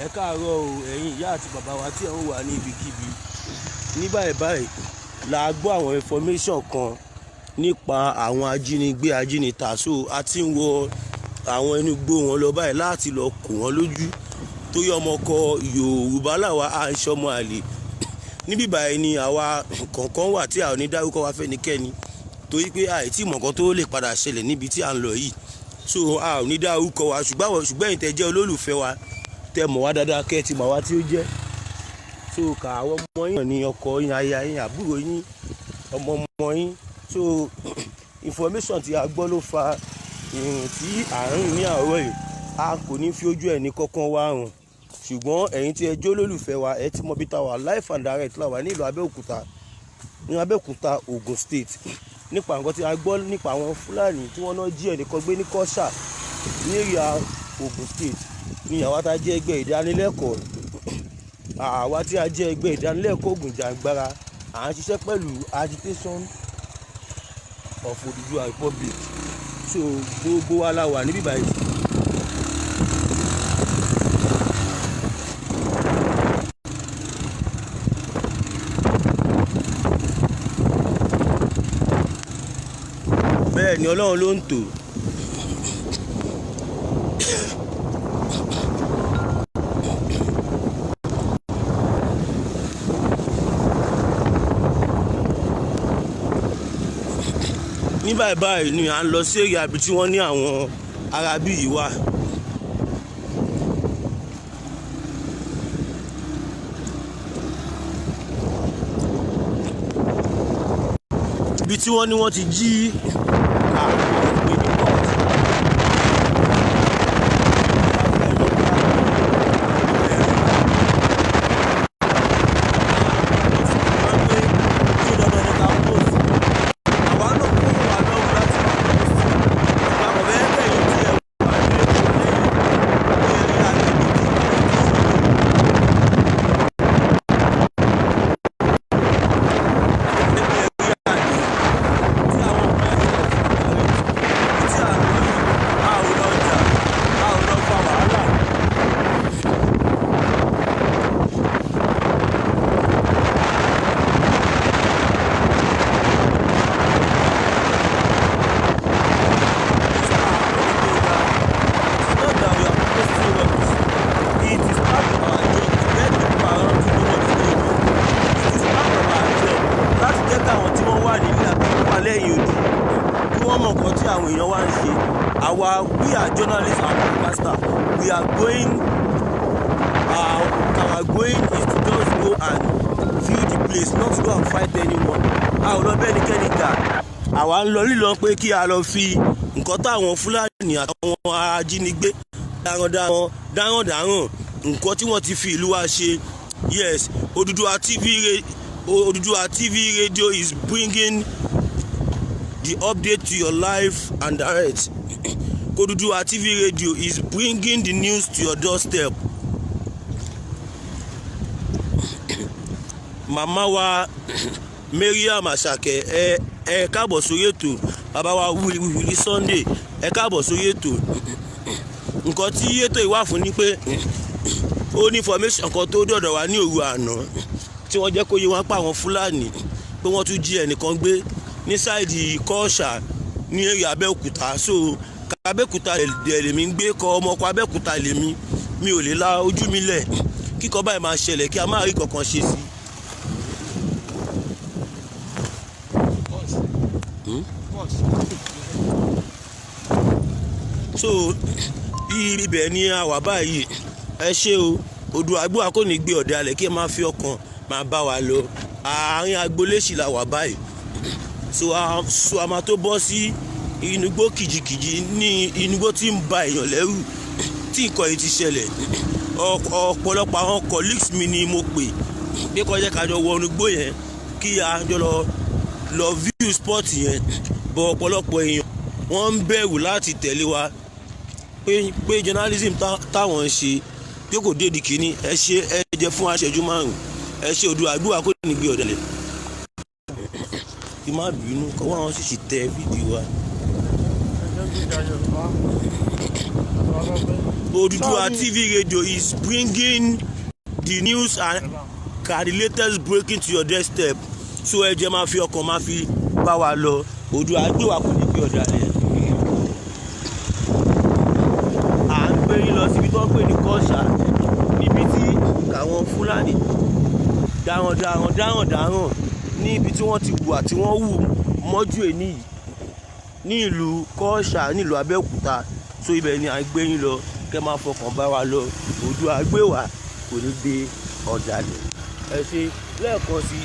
Ẹ káàárọ̀ o, ẹ̀yin ìyá àti bàbá wa tí ẹ̀ ń wà ní ibikíbi. Ní báyìí báyìí la gbọ́ àwọn information kan nípa àwọn ajínigbé ajínita. So a ti ń wọ àwọn inú igbó wọn lọ báyìí láti lọ kó wọn lójú. Torí ọmọ ọkọ Yorùbá làwa, à ń ṣọmọ àlè. Níbí báyìí ni àwa kọ̀ọ̀kan wà tí a ò ní dárúkọ wa fẹ́nikẹ́ni, torí pé àìtí mọ̀ nǹkan tó lè padà ṣẹlẹ̀ níbi tí à ń lọ yìí. So a ò ní dárúkọ wa, ṣùgbọ́n ẹ̀yin tẹ́ jẹ́ olólùfẹ́ wa, tẹ́ mọ̀ wá dáadáa, kẹ́ ti mọ̀ wá tí ó jẹ́. So kà àwọn ọmọ yín ní ọkọ yín, aya yín, àbúrò yín, ọmọ ọmọ yín. So information tí a gbọ́ ló fa ìrìn tí à ń rìn ní àárọ̀ yìí. A kò ní fi ojú ẹni kankan wá hàn, ṣùgbọ́n ẹ̀yin tí ẹ jẹ́ olólùfẹ́ wa, ẹ ti mọ bí ta wà. Live and direct la wà ní ìlú Abẹ́òkúta, ní Abẹ́òkúta, Ogun State, nípa nǹkan tí a gbọ́ nípa àwọn Fúlàní tí wọ́n náà jí ẹnìkan gbé ní Kọ́ṣà ní area Ogun State. Ní àwa tá a jẹ́ ẹgbẹ́ ìdánilẹ́kọ̀ọ́, àwa tí a jẹ́ ẹgbẹ́ ìdánilẹ́kọ̀ọ́ Ògùn Jàǹgbára, à ń ṣiṣẹ́ pẹ̀lú agitation of Odùduwà Republic. So gbogbo wa la wà níbí báyìí. Bẹ́ẹ̀ ni, Ọlọ́run ló ń tò. Ní báyìí báyìí ni à ń lọ sí area ibi tí wọ́n ní àwọn arábí yìí wà. Ibi tí wọ́n ní wọ́n ti jí àwọn ìpè ní port. Àwa náà kó wà lọ́rùn láti máa post. Ìgbà kò fẹ́ kẹ́yìn tí ẹ wà ní ètò lẹ́yìn ní ẹ̀rí agbègbè tí wọ́n ti sọ̀rọ̀. Tí àwọn ọmọ ẹ̀ tí à ń lọ yìí, a ò lọ jà, a ò lọ fa wàhálà. It's not that we are posting rubbish. It is part of our job to let people around to know what is going on. It is part of our job láti jẹ́ káwọn tí wọ́n wà nílé àbí wọ́n wà lẹ́yìn odi kí wọ́n mọ̀ nǹkan tí àwọn èèyàn wá ń ṣe. Àwa, we are journalists and broadcasters. We are going, our going is to just go and view the place, not to go and fight anyone. A ò lọ bẹ́ẹ̀ nikẹ́ni jà. Àwa ń lọ lílọ pé kí a lọ fi nǹkan táwọn Fúlàní àtàwọn ajínigbé darandaran darandaran, nǹkan tí wọ́n ti fi ìlú wa ṣe. Yes, Odùduwà TV radio is bringing the update to your life and direct. Odùduwà TV radio is bringing the news to your doorstep. Màmá wa Mariam Àṣàkẹ́, ẹ káàbọ̀ sórí ètò. Bàbá wa Wuli Sunday, ẹ káàbọ̀ sórí ètò. Nǹkan tí ètò yìí wà fún ni pé ó ní information kan tó dọ̀dọ̀ wá ní òru àná tí wọ́n jẹ́ kó yé wọn pa àwọn Fúlàní pé wọ́n tún jí ẹnìkan gbé ní side Kọ́ọ̀ṣà ní area Abẹ́òkúta. So Abẹ́òkúta dẹ̀ lèmi ń gbé kọ, ọmọ ọkọ Abẹ́òkúta lèmi. Mi ò lè la ojú mi lẹ̀ kíkọ́ báyìí máa ṣẹlẹ̀ kí a má rí kankan ṣe sí. So ibẹ̀ ni a wà báyìí. Ẹ ṣé o, odò àgbò kò ní gbé ọ̀dẹ alẹ̀ kí ẹ máa fi ọkàn máa bá wa lọ. Àárín agboolé sì la wà báyìí. So a máa tó bọ́ sí inú igbó kìjikìji, ní inú igbó tí ń ba èèyàn lẹ́rù tí nǹkan yìí ti ṣẹlẹ̀. Ọ̀pọ̀lọpọ̀ àwọn colleagues mi ni mo pè pé kó jẹ́ ká jọ wọ inú igbó yẹn kí a jọ lọ view spot yẹn, but ọ̀pọ̀lọpọ̀ èèyàn, wọ́n ń bẹ̀rù láti tẹ̀lé wa pé journalism táwọn ń ṣe pé kò dé di kínní. Ẹ ṣe, ẹ jẹ́ fún aṣẹ́jú 5. Ẹ ṣe, odò àdúrà kò ní gbé ọ̀dẹ̀lẹ̀. Kí má bínú kọ́ wọ́n sì tẹ fídíò wa. Ẹjọ́ gbéjà Yorùbá. Oduduwa TV radio is bringing the news and the latest breaking to your doorstep. So ẹ jẹ́ máa fi ọkàn máa fi bá wa lọ. Oòduà gbé wa, kò ní gbé ọ̀dàlẹ̀. À ń gbé yín lọ síbi tó ń pè ní Kọ́ṣà, níbi tí àwọn Fúlàní darandaran darandaran, ní ibi tí wọ́n ti wà, tí wọ́n wù mọ́jú èní yìí ní ìlú Kọ́ṣà, nílùú Abẹ́òkúta. So ibẹ̀ ni à ń gbé yín lọ. Kẹ́ máa fọkàn bá wa lọ. Oòduà gbé wa, kò ní gbé ọ̀dàlẹ̀. Ẹ ṣe lẹ́ẹ̀kan sí.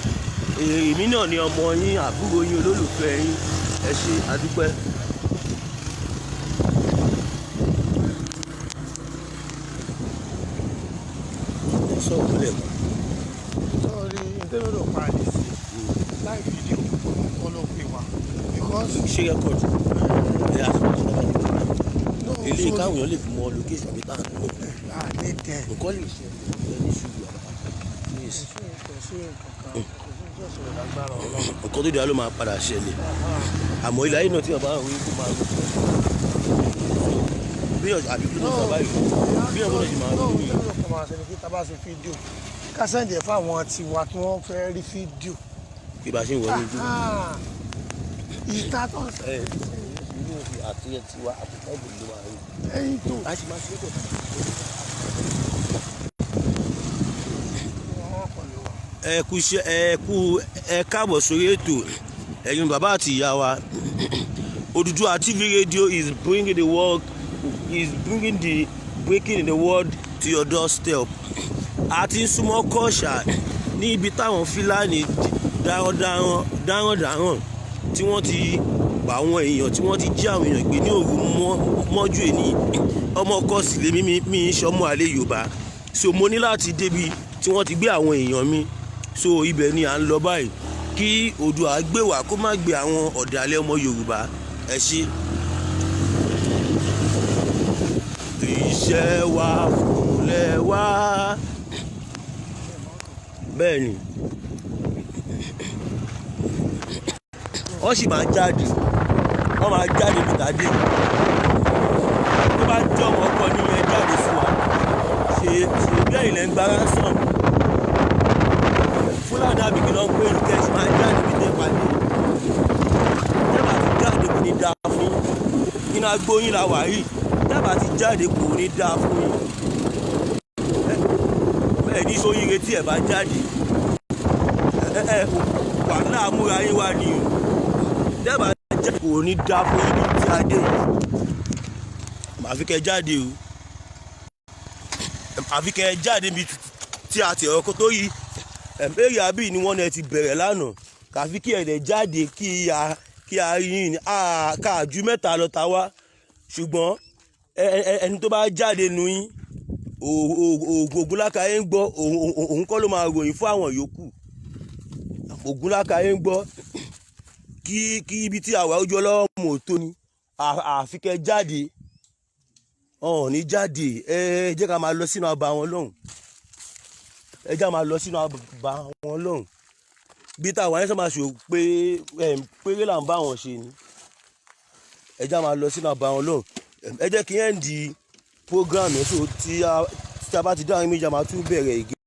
Èmi náà ni ọmọ yín, àbúrò yín, olólùfẹ́ yín. Ẹ ṣe, àdúpẹ́. Ẹ sọ̀rọ̀ lẹ́ẹ̀kan. Sọ́ọ́rí ìtẹ́lẹ̀ pa àlè sí láì fídíò kọ́ ló pè wá because Ṣé record ẹ àsìkò tó bá no. Eléyìí káwọn èèyàn lè fi mọ location bí táwọn lọ. Àní tẹ. Nǹkan lè ṣẹlẹ̀, ẹ ní sùúrù, àbá, please. Kò sí nǹkan kan, kò sí tí ó ṣẹlẹ̀ lágbára Ọlọ́run. Nǹkan tó dáa ló máa padà ṣẹlẹ̀, àmọ́ ilé ayé náà tí wọ́n bá wí kó máa bí ọ̀sẹ̀ àbí kí ló sọ báyìí, bí ọ̀gbọ́n ṣe máa no wí. Ìtẹ́lẹ̀ kan máa ṣẹlẹ̀ kí tá bá ṣe fídíò, ká send ẹ̀ fáwọn tiwa tí wọ́n fẹ́ rí fídíò. Bí bá ṣe ń wọlé ojú. Ìta tó ń Ẹ inú àti ẹ tiwa àti ẹgbẹ́ ló máa rí. Ẹyin tó A sì máa ṣe é kò wọ́n kọ̀ ló wà. Ẹ kú iṣẹ́, ẹ kú, ẹ káàbọ̀ sórí ètò, ẹ̀yin bàbá àti ìyá wa. Odùduwà TV radio is bringing the world, is bringing the breaking the world to your doorstep. A ti ń súnmọ́ Kọ́ṣà, ní ibi táwọn Fúlàní darandaran darandaran tí wọ́n ti pa àwọn èèyàn, tí wọ́n ti jí àwọn èèyàn gbé ní òru mọ́jú èní. Ọmọ kọ́ọ̀sì lèmi, mi ń ṣọmọ àlè Yorùbá, so mo ní láti débi tí wọ́n ti gbé àwọn èèyàn mi. So ibẹ̀ ni à ń lọ báyìí. Kí Oòduà gbé wá, kó má gbé àwọn ọ̀dàlẹ̀ ọmọ Yorùbá. Ẹ ṣé. Iṣẹ́ wa fúnlẹ̀ wá. Bẹ́ẹ̀ ni, wọ́n sì máa jáde, wọ́n máa jáde níta dé. Tó bá jẹ́ ọmọ ọkọ ní ẹ jáde sí wa. Ṣe ṣe bí ẹ̀yin lẹ́ ń gba ransom Fúlàní àbí kí ló ń pè ní kẹ́sì máa jáde bí tẹ́ pàdé. Tẹ́bà ti jáde, kò ní dáa fún yín. Inú agbóyin la wà yìí. Tẹ́bà ti jáde, kò ní dáa fún yín. Ẹ ní sóyíire tí ẹ bá jáde. Ẹ wàhálà amúra yín wá ní o. Tẹ́bà jáde, kò ní dáa fún yín bí tí a dé yìí. Àfi kẹ́ jáde o, àfi kẹ́ jáde níbi tí a ti ọkọ tó yí èrè àbí ni wọ́n náà ti bẹ̀rẹ̀ lánàá. Kàfi kí ẹ̀dẹ̀ jáde, kí a rí yín ní ká ju mẹ́ta lọ ta wá. Ṣùgbọ́n ẹni tó bá jáde nu yín, Ògúnlákàyé ń gbọ́, òun kọ́ ló máa ròyìn fún àwọn yòókù. Ògúnlákàyé ń gbọ́ kí ibi tí àwa ojú ọlọ́wọ́ mò tó ni. Àfi kẹ́ jáde. Ọ̀hún ní jáde. Ẹ jẹ́ ká máa lọ sínú abà wọn lọ́hùn. Ẹ jẹ́ ká máa lọ sínú abà wọn lọ́hùn. Bí táwa yẹn sọ máa ṣò pé péré là ń bá wọn ṣe ni. Ẹ jẹ́ ká máa lọ sínú abà wọn lọ́hùn. Ẹ jẹ́ kí ẹ̀ ń di program yẹn. So tí a bá ti dáhùn méjì, a máa tún bẹ̀rẹ̀ again.